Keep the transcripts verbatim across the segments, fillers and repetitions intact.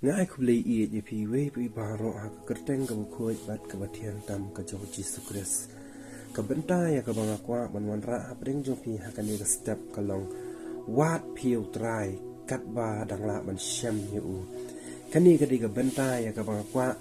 Nga ai khublei ïa phi iwei pa iwei baroh ha ka kyrteng kaba khuid bad kaba thiang tam ka jong u Jisu Khrist. Ka bynta ïa kaba nga kwah ban wanrah hapdeng jong phi ha kane ka step ka long, wad phi ïa u Trai katba dang lah ban shem ïa u. Kane ka dei ka bynta ïa kaba nga kwah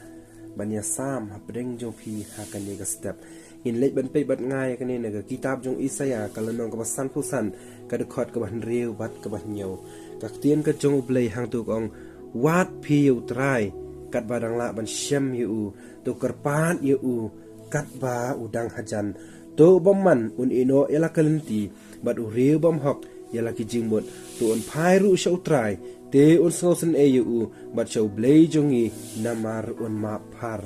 ban ïasam hapdeng jong phi ha kane ka step. Ngin leit ban peit bad nga ïa kane na ka kitab jong Isaïah ka lynnong kaba sanphew san, ka dkhot kaba hynriew bad kaba hynñiew. Ka ktien ka jong U Blei hangto ka ong, wad phi ïa u Trai katba dang lah ban shem ïa u, to kyrpad ïa u katba u dang hajan. To u bymman un ïehnoh ïa la ka lynti, bad u riew bymhok ïa la ki jingmut. To un phai ruh sha u Trai, te un sngewsynei ïa u, bad sha U Blei jong ngi, namar un map bha.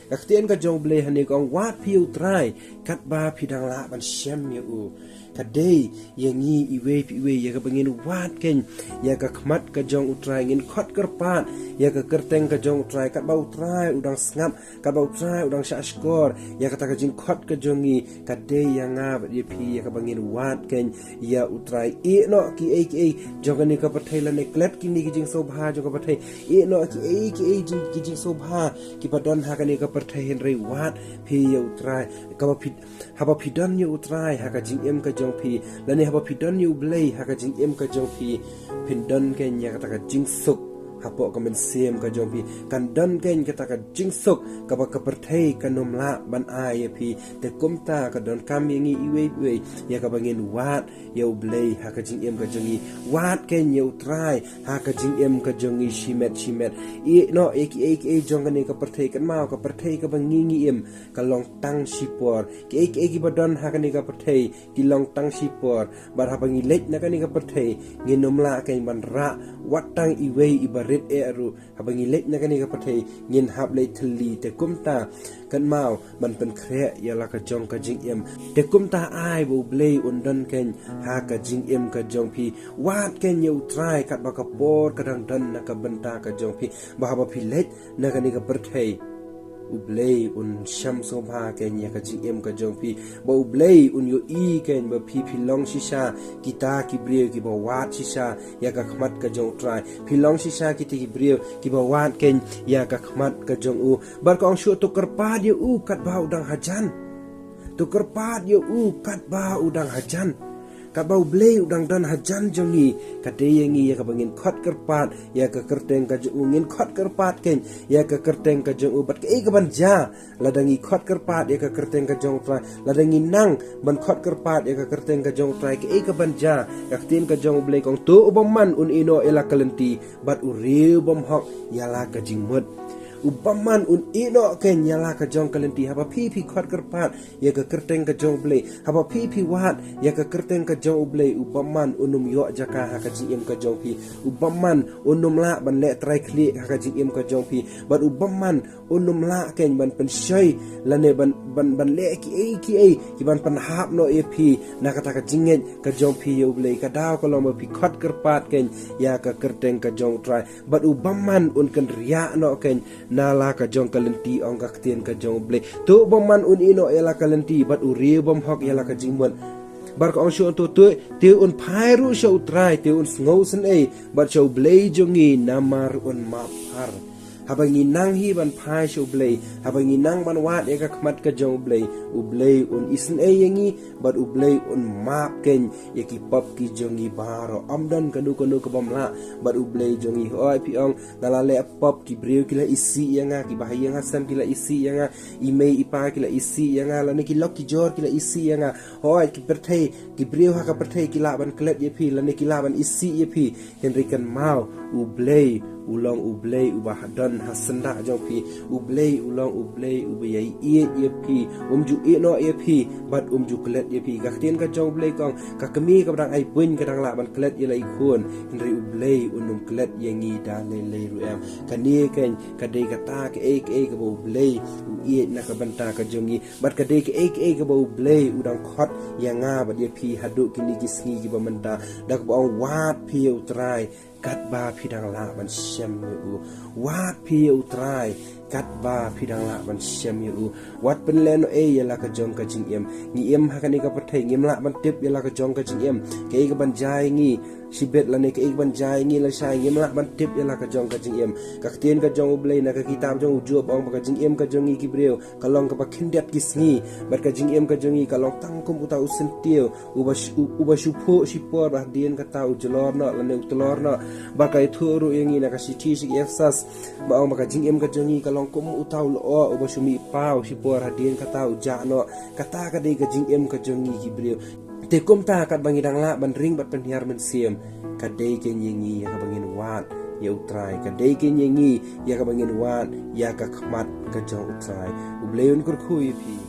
Ka ktien ka jong U Blei hangne ka ong, wad phi ïa u Trai katba phi dang lah ban shem ïa u. Ka dei ïa ngi iwei pa iwei ïa kaba ngin wad kein ïa ka khmat ka jong u Trai, ngin khot kyrpad ïa ka kyrteng ka jong u Trai katba u Trai u dang sngap, katba u Trai u dang shahshkor ïa kata ka jingkhot ka jong ngi. Ka dei ïa nga bad ïa phi ïa kaba ngin wad kein ïa u Trai. Ïehnoh kiei kiei jong kane ka pyrthei lane klet kine ki jingsngewbha jong ka pyrthei. Ïehnoh kiei kiei jing, ki jingsngewbha kiba don ha kane ka pyrthei, hynrei wad phi ïa u Trai. Kaba phi, haba phi don ïa u Trai ha ka jingim ka jong phi, lane haba phi don ïa U Blei ha ka jingim ka jong phi, phin don kein ïa kata ka jingsuk hapoh ka mynsiem ka jong phi. Kan don kein kata ka jingsuk kaba ka pyrthei kan ym lah ban ai ïa phi. Te kumta ka donkam ïa ngi iwei pa iwei ïa kaba ngin wad ïa U Blei ha ka jingim ka jong ngi. Wad kein ïa u Trai ha ka jingim ka jong ngi shimet shimet. Ïehnoh ïa kiei kiei jong kane ka pyrthei, kynmaw ka pyrthei kaba ngi ngi im ka long tang shipor. Kiei kiei kiba don ha kane ka pyrthei ki long tang shipor. Bad haba ngi leit na kane ka pyrthei, ngin ym lah kein ban rah wat tang iwei iba rit eh ruh. Haba ngi leit na kane ka pyrthei, ngin hap leit thylli. Te kumta, kynmaw ban pynkhreh ïa la ka jong ka jingim. Te kumta ai ba U Blei un don kein ha ka jingim ka jong phi. Wad kein ïa u Trai katba ka por ka dang don na ka bynta ka jong phi, ba haba phi leit na kane ka pyrthei, U Blei un shem sngewbha kein ïa ka jingim ka jong phi, ba U Blei un ïohi kein ba phi, phi long shisha kita ki briew kiba wad shisha ïa ka khmat ka jong u Trai. Phi long shisha kita ki briew kiba wad kein ïa ka khmat ka jong u. Bad ka ong shuh, to kyrpad ïa u katba u dang hajan. To kyrpad ïa u katba u dang hajan. Katba U Blei u dang don hajan jong ngi, ka dei ïa ngi ïa kaba ngin khot kyrpad ïa ka kyrteng ka jong u, ngin khot kyrpad kein ïa ka kyrteng ka jong u. Bad kaei kaban jia lada ngi khot kyrpad ïa ka kyrteng ka jong u Trai, lada ngi nang ban khot kyrpad ïa ka kyrteng ka jong u Trai, kaei kaban jia? Ka ktien ka jong U Blei ka ong, to u bymman un ïehnoh ïa la ka lynti, bad u riew bymhok ïa la ka jingmut. U bymman un ïehnoh kein ïa la ka jong ka lynti haba phi, phi khot kyrpad ïa ka kyrteng ka jong U Blei. Haba phi, phi wad ïa ka kyrteng ka jong U Blei, u bymman un ym ïoh jaka ha ka jingim ka jong phi. U bymman un ym lah ban leh trai khlieh ha ka jingim ka jong phi. Bad u bymman un ym lah kein ban pynshoi lane ban, ban, ban leh kiei kiei kiban pynhap noh ïa phi na kata ka jingngeit ka jong phi ïa U Blei. Ka daw ka long ba phi khot kyrpad kein ïa ka kyrteng ka jong u Trai. Bad u bymman un kynriah noh kein na la ka jong ka lynti, ong ka ktien ka jong U Blei. To u bymman un ïehnoh ïa la ka lynti, bad u riew bymhok ïa la ka jingmut. Bad ka ong shuh, to, to, te un phai ruh sha u Trai, te un sngewsynei bad sha U Blei jong ngi, namar un map bha. Haba ngi nang hi ban phai sha U Blei, haba ngi nang ban wad ïa ka khmat ka jong U Blei, U Blei un isynei ïa ngi, bad U Blei un map kein ïa ki pop ki jong ngi baroh. Ym don kano kano ka bym lah bad U Blei jong ngi. Hooid, phi ong, nga la leh pop, ki briew ki la isih ïa nga, ki bahaïing hasem ki la isih ïa nga, i mei i pa ki la isih ïa nga, lane ki lok ki jor ki la isih ïa nga. Hooid, ki pyrthei, ki briew ha ka pyrthei ki lah ban klet ïa phi, lane ki lah ban isih ïa phi. Hynrei kynmaw, U Blei u long U Blei uba ha, don ha syndah jong phi. U Blei u long U Blei uba ïaieit ïa phi. Um ju ïehnoh ïa phi bad um ju klet ïa phi. Ka ktien ka jong U Blei ka ong, ka kmie kaba dang ai buiñ ka dang lah ban klet ïa la i khun, hynrei U Blei un ym klet ïa ngi da lei lei ruh em. Kane kein ka dei kata kaei kaei kaba U Blei u ïeit na ka bynta ka jong ngi. Bad ka dei kaei kaei kaba U Blei u dang khot ïa nga bad ïa phi haduh kine ki sngi kiba mynta, da kaba ong, wad phi ïa u Trai katba phi dang lah ban shem ïa u. Wad phi ïa u Trai katba phi dang lah ban shem ïa u. Wat pynlehnoh ei ïa la ka jong ka jingim. Ngi im ha kane ka pyrthei, ngim lah ban tip ïa la ka jong ka jingim, kaei kaban jia ïa ngi. shibit lane kaei ban jia ïa ngi lashai, ngim lah ban tip ïa la ka jong ka jingim. Ka ktien ka jong U Blei na ka kitab jong u Job ong ba ka jingim ka jong ngi ki briew ka long kaba khyndiat ki sngi, bad ka jingim ka jong ngi ka long tang kum uta u syntiew uba sh-, u-, uba shu phuh shipor bad hadien kata u jlor noh lane u tlor noh. Bad ka ïathuh ruh ïa ngi na ka shithi sha ki Ephesus ba ong ba ka jingim ka jong ngi ka long kum uta u lyoh uba shu mih paw shipor, hadien kata u jah noh. Kata ka dei ka jingim ka jong ngi ki briew. Te kumta katba ngi dang lah ban ring bad pynhiar mynsiem, ka dei kein ïa ngi ïa kaba ngin wad ïa U Trai, ka dei kein ïa ngi ïa kaba ngin wad ïa ka khmat ka jong U Trai. U Blei un kyrkhu ïa phi.